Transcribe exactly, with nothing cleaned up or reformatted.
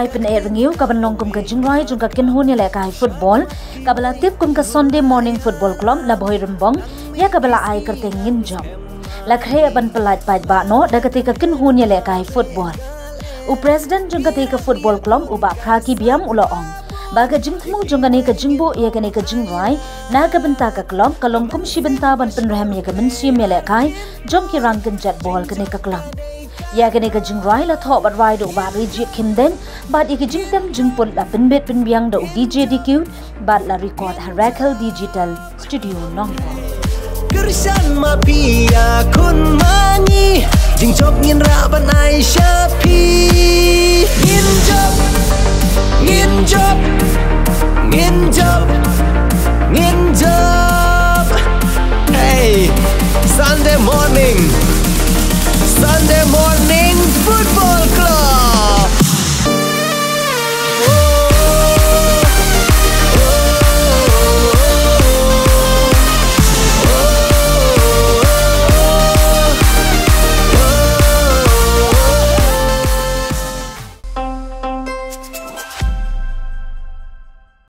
Ai pyneh rngiew ka ban long kum ka jingrwai jong ka kynhun ïalehkai football kaba la tip kum ka Sunday Morning Football Club na Bhoirymbong, ïa kaba la ai kyrteng Ngin Jop. La khreh ban pyllait paidbah noh da katei ka kynhun ïalehkai football. U president jong katei ka football club, u Bah Phraki Biam, u la ong ba ka jingthmu jong kane ka jingbuh ïa kane ka jingrwai na ka bynta ka club ka long kum shi bynta ban pynrhem ïa ka mynsiem ïalehkai jong ki rangkynjat ball kane ka club. Ïa kane ka jingrwai la thoh bad rwai da u Bah Rijit Khindeit bad ïa ki jingtem jingput la pynbit pynbiang da u D J D Q bad la record ha Rakhel Digital Studio Nongpoh. Kyrshan ma phi ïa khun ma ngi, jingjop ngin rah ban ai sha phi.